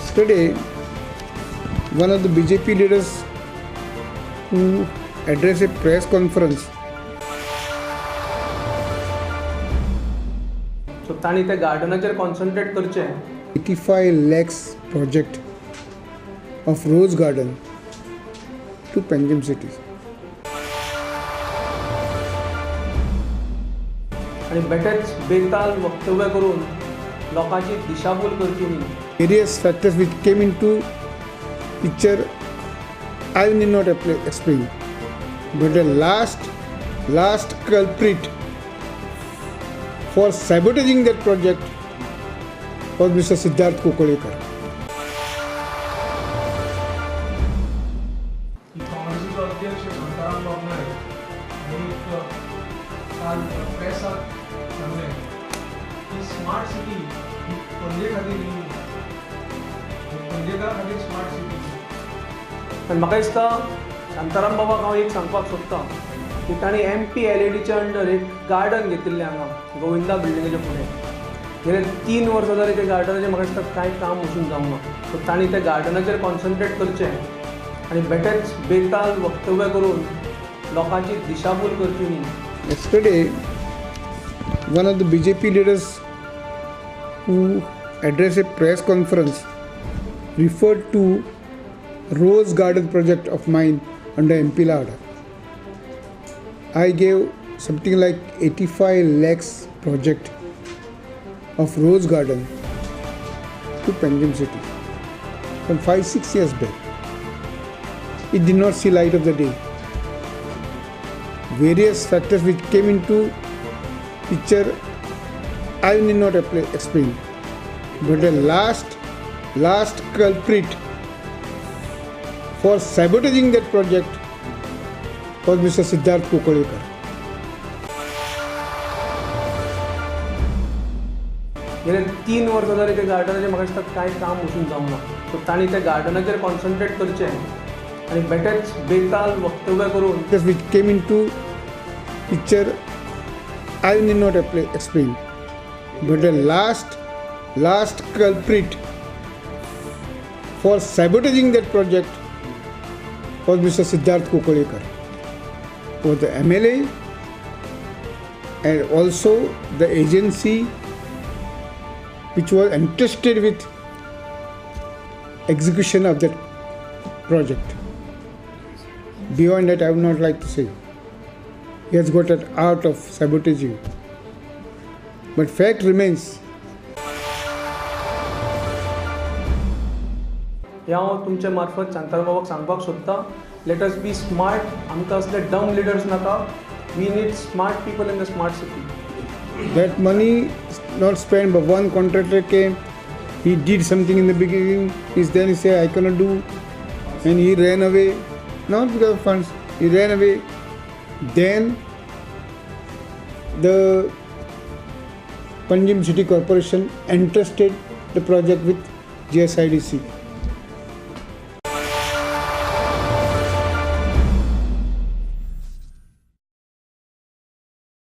Yesterday, one of the BJP leaders who addressed a press conference. So तांणी ते गार्डनाचेर concentrate करचें. 85 lakhs project of Rose Garden to Panjim city. आनी बेटेच बेताल वक्तव्य करून लोकांची दिशाभूल करची न्ही. Various factors which came into picture I need not explain, but the last culprit for sabotaging that project was Mr. Siddharth Kokolekar. काँग्रेसीचो अध्यक्ष शांताराम बाब नायक आनी काल प्रेसाक सांगलें की स्मार्ट सिटी ही पणजे खातीर न्ही, पणजेकारा खातीर स्मार्ट सिटी. आनी म्हाका दिसता शांताराम बाबाक हांव एक सांगपाक सोदतां की तांणी MPLADच्या अंडर एक गार्डन घेतिल्लें हांगा गोविंदा बिल्डिंगेच्या फुडें. गेले 3 वर्सां जालीं त्या गार्डनाचें म्हाका दिसता कांय काम वचून जावंक ना. सो तांणी त्या गार्डनाचेर कॉन्सन्ट्रेट करचें आनी बेटेच बेताल वक्तव्य करून लोकांची दिशाभूल करची न्ही. Yesterday, one of the BJP leaders who addressed a press conference referred to Rose Garden project of mine under MPLAD. I gave something like 85 lakhs project of Rose Garden to Panjim city from 5-6 years back. It did not see light of the day. Various factors which came into picture I need not explain, but the last culprit for sabotaging that project was Mr. Siddharth Kokolekar. गेले 3 वर्सां जालीं त्या गार्डनाचें म्हाका दिसता कांय काम वचून जावंक ना. सो तांणी त्या गार्डनाचेर कॉन्सन्ट्रेट करचें आनी बेटेच बेताल वक्तव्य करून which came into picture I need not explain, but the last culprit for sabotaging that project was Mr. Siddharth Kokolekar, was the MLA and also the agency which was entrusted with execution of that project. Beyond that, I would not like to say. He has got an art of sabotaging. But fact remains. हे हांव तुमचे मार्फत शांताराम बाबाक सांगपाक सोदतां, let us be smart. आमकां असले डम लिडर्स नाका. We need smart people in the smart city. That money not spent, but one contractor came, he did something in the beginning, then he said I cannot do, and he ran away. Not because of funds, he ran away. Then the Panjim City Corporation entrusted the project with GSIDC.